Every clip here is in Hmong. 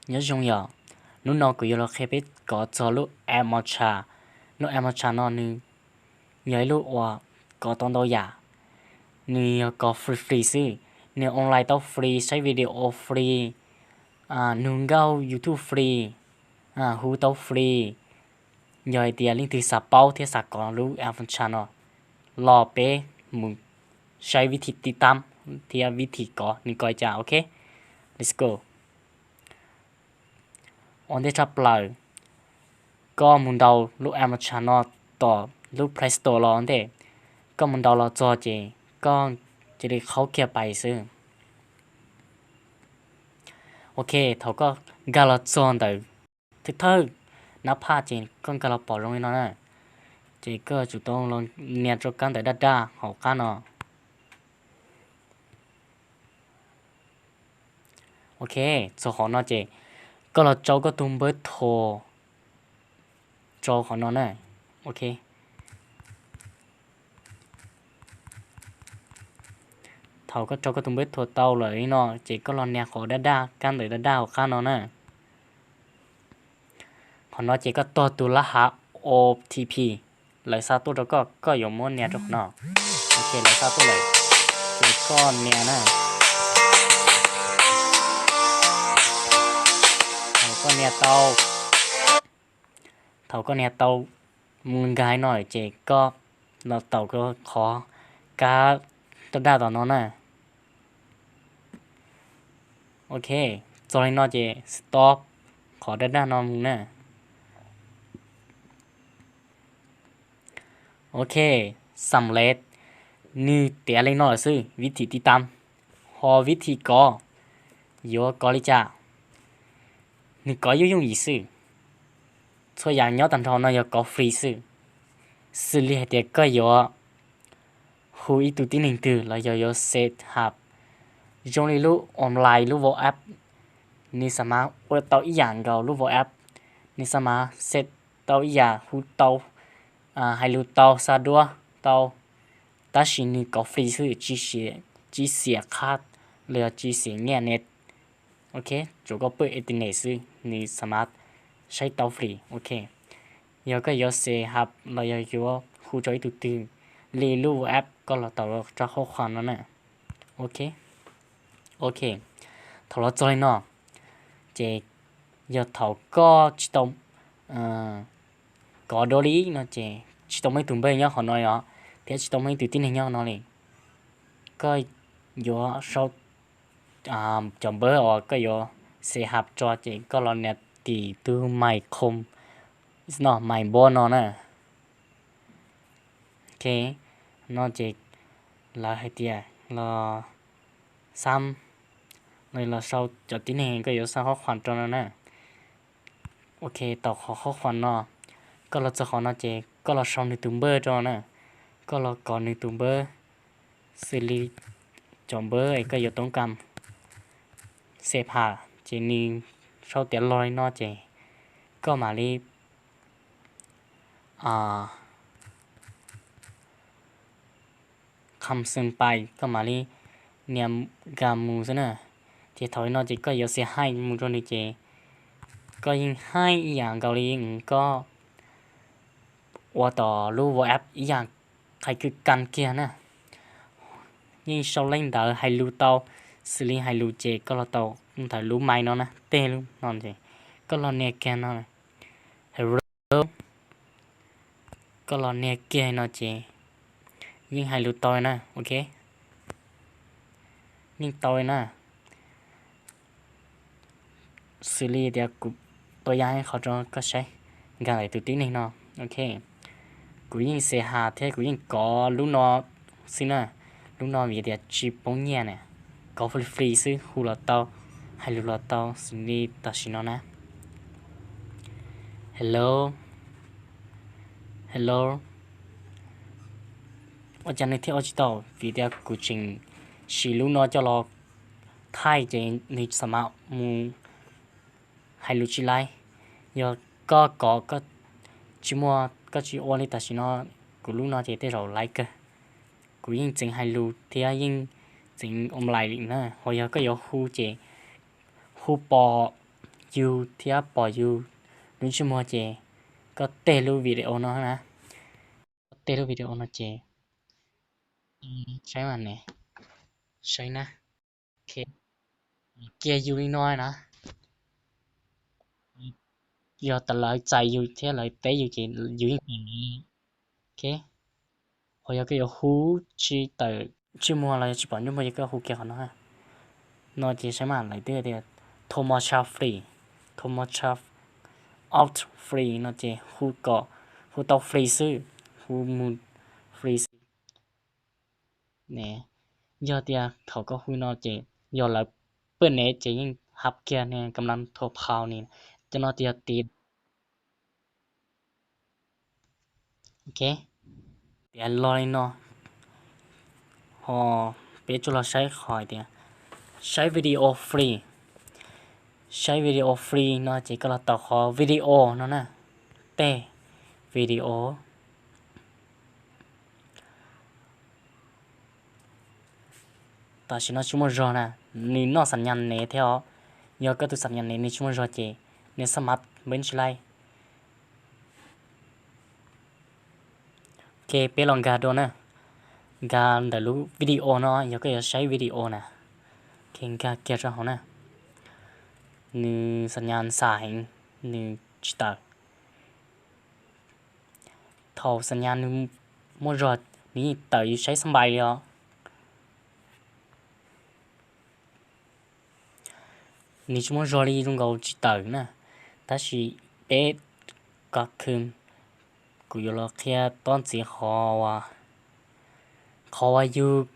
Nyob zoo yom, hnub no kuv yuav los qhia peb kov txog lub app Mosha. Lub app Mosha no nws yog ib lub uas kov tau ntau yam. Nws yog kov free free xwb, nws online tau free, saib video free, nug nkauj YouTube free, hu tau free. Yog hais tias leej twg xav paub thiab xav kov lub app Mosha no los peb mus saib vib thim tib tab thiab vib thim kov nws kov li cas, ok. Let's go. Ua ntej tshaj plaws, koj mus ntaus lub app Mosha no tom lub Play Store los ua ntej. Koj mus ntaus los txog ces koj cia li qhaub kiag pais xwb. Ok, thaum koj nkag los txog ntawm thawj thawj nab phaj ces koj nkag los pom zoo li no na. Ces koj tsum tau los nias rau kab ntawv daj daj hauv qab no. Ok, txog qhov no ces koj los rau koj tus npawb thuas rau qhov no na. Ok, thaum koj rau koj tus npawb thuas tau lawm li no ces koj los nias qhov daj daj, kab ntawv daj daj hauv qab no na. Qhov no ces koj tog tus lab hav O T P lawv xa tuaj rau koj, koj yuav muab nias rau qhov no. Ok, lawv xa tuaj lawm ces koj nias na. Thaum koj nias tau, thaum koj nias tau mus nkag no ces koj los taus qhov kab daj daj tom no na. Ok, txog li no ces stop qhov daj daj no mus na. Ok, xam lev, nws tiav li no lawm xwb, vib thim tib tab. Ho vib thim kov, yuav kov li cas? Nws kov yooj yooj yim xwb. Txhua yam nyob tag nrho no yog kov free xwb. Xws li hais tias koj yuav hu ib tug tib neeg twg los yog yuav set up zoo li lub online lub WhatsApp, nws xa mas ua tau ib yam nkaus lub WhatsApp, nws xa mas set tau ib yam, hu tau, hais lus tau, xa duab tau, tab sis nws kov free xwb, tsis xiam qhab los yog tsis xiam nyiaj ne. Ok, tsuas koj pawj internet xwb nws xa mas saib tau free. Ok, yog koj yuav set up los yog yuav hu rau ib tug twg li lub WhatsApp koj los taus rau qhov qhuas no na. Ok, ok, thaum los txog li no ces yog thaum koj tsis tau kov dua li no ces tsis tau muaj ib tug npawb nyob qhov no os, thiab tsis tau muaj ib tug tib neeg nyob qhov no li. Koj yuav sau cov npawb uas koj yuav set up tso ces koj los nias tim tus my com no, my box no na. Ok, no ces lawv hais tias los xab, los sau cov tib neeg koj yuav xa qhov qhuas rau no na. Ok, tau qhov qhuas no, koj los txog qhov no ces koj los sau nws tus npawb rau na. Koj los kov nws tus npawb, xws li cov npawb es koj yuav toob kas set up ces nws sau tiav los li no ces koj mam li kham xeem pais koj mam li nias nkag mus xwb na. Ces thaum li no ces koj yuav xia haij mus rau nws ces koj yeej haij ib yam nkaus li koj ua tom lub WhatsApp ib yam, qhais kws kas kiag na. Yeej sau lej ntawd hais lus tau, xws li hais lus ces koj los tau ntawm lub mais no na, tej lub no ces koj los nias kiag no, hello, koj los nias kiag no ces yeej hais lus tau na, ok. Yeej tau na. Xws li tias kuv tua yaj qhov rau koj saib, nkag ntawm tus tib neeg no, ok. Kuv yeej xes has thiab kuv yeej kov lub no xwb na. Lub no vim tias tsis poob nyiaj na, kov free free xwb, hu los tau, hais lus los tau xws li tam sim no na. Hello, hello. Ua cas nws thiaj ua tsis tau? Vim tias kuv tseem siv lub no coj los thaij ces nws xam mas mus hais lus tsis laib. Yog koj kov koj tsis muaj, koj tsis ua li tam sim no, kuv lub no ces tej zaum laib kawg. Kuv yeej txeev hais lus thiab yeej txeev online li na. Ho yog koj yuav hu ces hu pom yug thiab pom yus lub ntsej muag ces koj tej lub video no na. Koj tej lub video no ces saib mas ne, saib na. Kiag yus li no na, yog tas lawv txais yus thiab lawv teb yus ces yus yeej pom. Ho yog koj yuav hu tsis tawm ntsej muag los yog tsis pom ntsej muag ces koj hu kiag qhov no. No ces saib mas lawv twb tias too much free, too much out free no ces hu kom, hu tau free xwb, hu mus free xwb. Yog tias thaum koj hu no ces yog lawv paj nev ces yeej hab kiag ne, kam lab thua phau ni, cov no tias yog tiv. Ok, tias los li no, ho peb tsuas los saib qhov tias saib video free. Saib video free no ces koj los taus qhov video no na, tej video. Tam sim no tsis muaj zog na, nws noj xam nyas nev thiab os. Yog koj tus xam nyas nev nws tsis muaj zog ces nws xab mav npeb tsis laij. Ok, peb los nkag dua na, nkag ntawm lub video no, yog koj yuav saib video na, nkag kiag rau hauv na, nws xam nyas xam heev, nws tsis tawm. Thaum xam nyas nws muaj zog nws yeej tawm yus saib xab npais li os. Nws tsis muaj zog li zoo nkaus tsis tawm na, tab sis peb kov khw, kuv yuav los qhia tob ntxiv qhov uas, qhov uas yus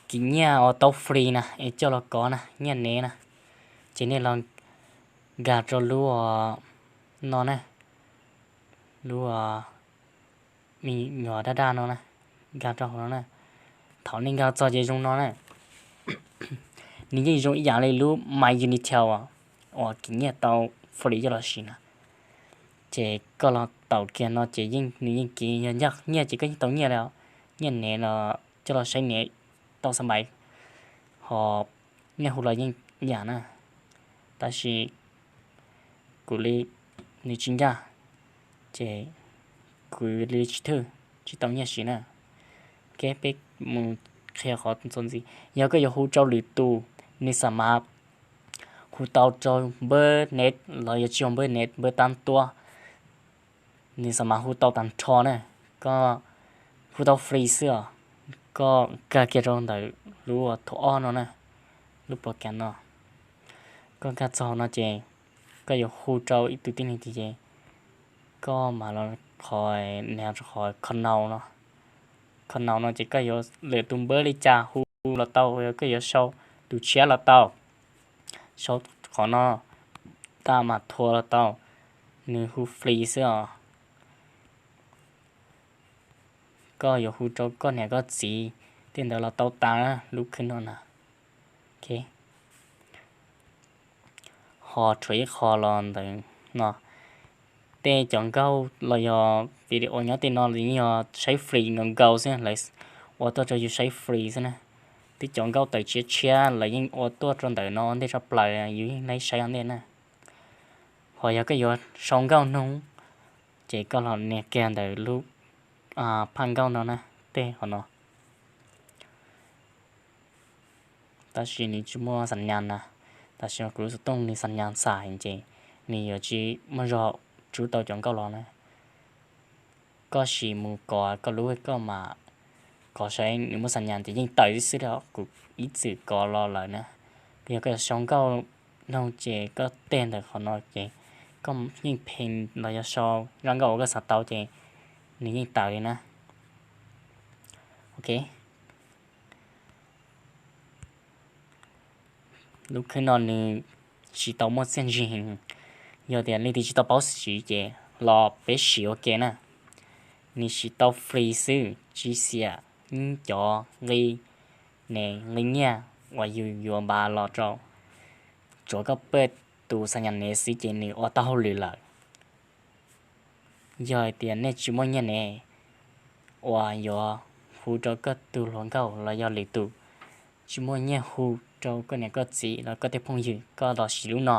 kim nyiaj uas tau free na es coj los kov na, nyiaj nev na, ces nej los nkag rau lub no na, lub me nyuam daj daj no na, nkag rau hauv no na. Thaum nej nkag txog ces zoo no na, nws yeej zoo ib yam li lub My Unitel uas kim nyiaj tau free coj los siv na. Ces koj los taus kiag no ces yeej, nws yeej kim, yog ncaj nyiaj ces koj yeej tau nyiaj li, nyiaj nev los coj los saib nev tau xab npais, ho nyiaj hu los yeej yam na, tab sis kuv li nws tsis ncaj, ces kuv li tsis thwj, tsis tau nyiaj siv na. Ok, peb mus qhia qhov txuas ntxiv. Yog koj yuav hu rau lwm tus, nws xam mas hu tau rau npawb nev los yog tsis yog npawb nev, npawb tab tuab, nws xam mas hu tau tag nrho na, koj hu tau free xwb os. Koj nkag kiag rau ntawm lub thuam ob no na, lub pov kas no, koj nkag txog no ces koj yuav hu rau ib tug tib neeg twg ces koj mam los qhov, nws qhov kho nau no, kho nau no ces koj yuav lwm tus npawb li cas hu los tau, koj yuav sau tus tshiab los tau, sau qhov no, tab mas thua los tau, nws hu free xwb os. Koj yuav hu rau koj niam koj txiv tej ntawd los tau tas lub khw no na. Ho tshuav ib qho los ntawm no, tej cov nkauj los yog video nyob tej no yeej yog saib free nkaus nkaus xwb, lawv ua tuaj rau yus saib free xwb na. Twb cov nkauj tawm tshiab tshiab lawv yeej ua tuaj rau ntawm no ua ntej tshaj plaws, yus yeej laib saib ua ntej na. Ho yog koj yuav sau nkauj noog, ces koj los nias kiag ntawm lub phaj nkauj no na, tej qhov no. Tab sis nws tsis muaj xam nyas na, tab sis kuv lub xov tooj nws xam nyas xam heev ces nws yuav tsis muaj zog tsub tau cov nkauj los na. Koj sim mus kov koj lub koj mam kov saib nws muaj xam nyas ces yeej tawm xwb li, kuv ib txwm kov los lawm na. Yog koj yuav sau nkauj noog ces koj tej ntawm qhov no ces koj yeej pheej los yog sau zaj nkauj uas koj xav tau ces nws yeej tawm li na. Ok, lub khw no nws tsis tau muaj txiaj ntsig, yog tias leej twg tsis tau paub siv ces los peb siv ua ke na. Nws siv tau free xwb, tsis xiam cov nqi, ne nqi nyiaj uas yus yuav npav los rau, tsuav koj paj tus xam nyas nev xwb ces nws ua tau hauj lwm lawm. Yog hais tias nej tsis muaj nyiaj nev uas yuav hu rau koj tus hluas nkauj los yog lwm tus, tsis muaj nyiaj hu rau koj niam koj txiv los koj tej phooj ywg, koj los siv lub no,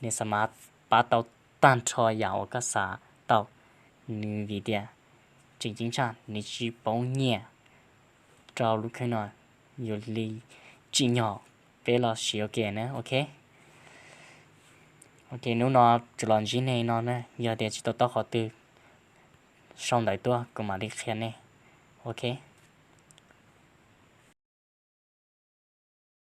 Nws xav mas pab tau tag nrho yam uas koj xav tau. Nws vim tias tseem ceeb tshaj nws tsis pauv nyiaj rau lub khej no, yuav li tsim nyog peb los siv ua ke na, ok. Ok, hnub no tsuas los ntsib nej no na, yog tias tsis tau taub qhov twg sau ntawv tuaj kuv mam li qhia nej, ok.